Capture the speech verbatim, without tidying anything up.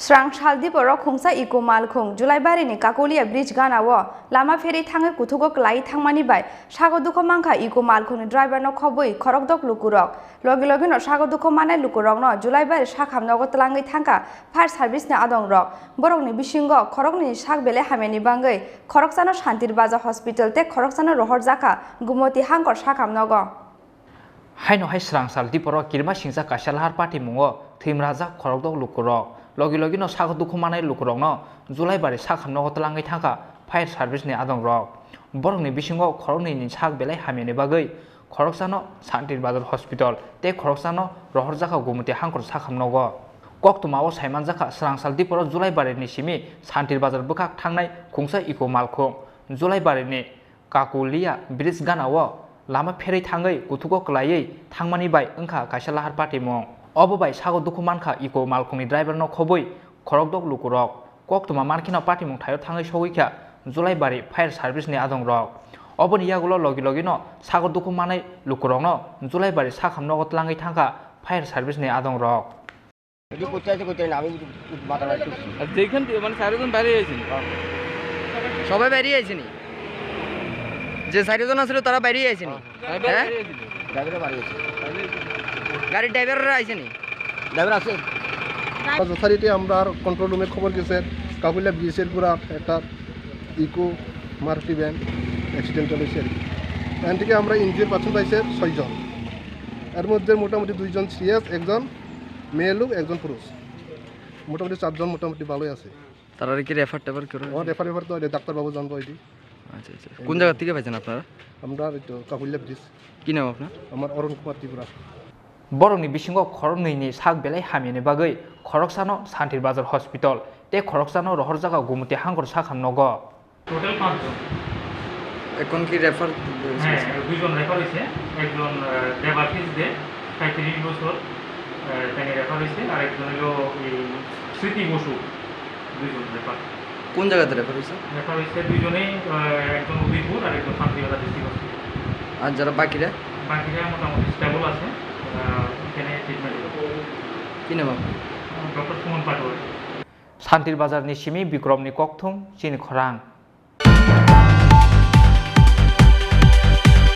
Srang sal diporo khungsa Eco Malkhung Julaibari ni Kakulia bridge gana o lama pherwi thangwi kuthugo kwlaiwi thangmani bai sago dukhu mankha Eco Malkhung ni driver no khobwi khorokdok lukurok. Logi logi no sago dukhu manai lukurok no Julaibari sakham nogo twlangwi thangkha fire service ni adong rok. Borok ni bisingo khoroknwi ni sak belai hamya ni bangwi khoroksa no Santir Bazar hospital tei khoroksa no rohorjakha Gumoti Hangkor sakham nogo. Haino hai srang sal diporo kirima singjak kaisa lahar patimungo thwimrajak khorokdok lukurok. Logi logi no sago dukhu manai lukurokno Julaibari sakham nogo twlangwi thangkha fire service ni adong rok. Borokni bisingo khoroknwi ni sak belai hamya ni bagwi khoroksano Santir Bazar hospital tei khoroksano rohorjakha Gumoti Hangkor sakham nogo. Koktwma o saimanjakha srang sal diporo Julaibari ni simi Santir Bazar bwkhak thangnai khungsa Eco Malkhung Julaibari ni Kakulia bridge gana o lama pherwi thangwi kuthugo kwlaiwi thangmani bai wngkha kaisa lahar patimung. Obo bai sago dukhu mankha Eco Malkhungni driver no khobwi khorokdok lukurok. Koktwma mankheno patimung thaio thangwi sogwi kha Julaibari fire service ni adong rok. Oboni yagulo logi logi no sago dukhu manai lukurok no Julaibari sakham nogo twlangwi thangkha fire service ni adong rok. এটি করতে আছে, করতে না, আমি মাথা ব্যথা করছি। আর যেখান থেকে মানে চারজন বাইরে হয়েছেন। সবাই বেরিয়ে আইছেনি? যে চারিজন আছিল তারা বেরিয়ে আইছেনি? হ্যাঁ, হ্যাঁ? বাইরে হয়েছিল। ড্রাইভারও বাড়ি গেছে। গাড়ির ড্রাইভাররা আইছেনি? ড্রাইভার আছে। যথারীতি আমরা কন্ট্রোল রুমে খবর গেছে, কাকুলিয়া ব্রিজের পুরা একটা ইকো মারুতি ভ্যান অ্যাক্সিডেন্টাল হয়েছে আর কি। এখান থেকে আমরা ইঞ্জিওর পার্সন পাইছে ছয়জন, এর মধ্যে মোটামুটি দুইজন সিরিয়াস, একজন মেয়ে লোক, একজন পুরুষ, মোটামুটি চারজন মোটামুটি ভালোই আছে। তারা কি রেফার টেফার করে? ও, রেফার রেফার তো ডাক্তারবাবু জানবো এটি। আচ্ছা, আচ্ছা। কোন জায়গা থেকে পাইছেন আপনারা? আমরা এই তো কাকুলিয়া ব্রিজ। কি নাম আপনার? আমার অরুণ কুমার Tripura. Borokni bisingo khoroknwi ni sak belai hamyani bagwi khoroksano Santir Bazar hospital tei khoroksano rohorjago Gumoti Hangkor sakham nogo. Total পাঁচজন। এখন কি রেফার হয়েছে? হ্যাঁ, দুইজন রেফার হয়েছে, একজন, আহ, দেবাশিস দে, পঁয়ত্রিশ বছর, আহ, তাকে রেফার হয়েছে, আর একজন হলো এই স্মৃতি বসু, দুইজন রেফার। কোন জায়গাতে রেফার হয়েছে? রেফার হয়েছে দুইজনেই, আহ, একজন উদয়পুর আর একজন শান্তিবাজার ডিস্ট্রিক্ট হসপিটাল। আর যারা বাকিরা? বাকিরা মোটামুটি স্টেবল আছে, আহ, এখানে ট্রিটমেন্ট হলো। কি নাম আপনার? Doctor Suman Patowari. Santir Bazar ni simi Bikrom ni kokthum chini khorang.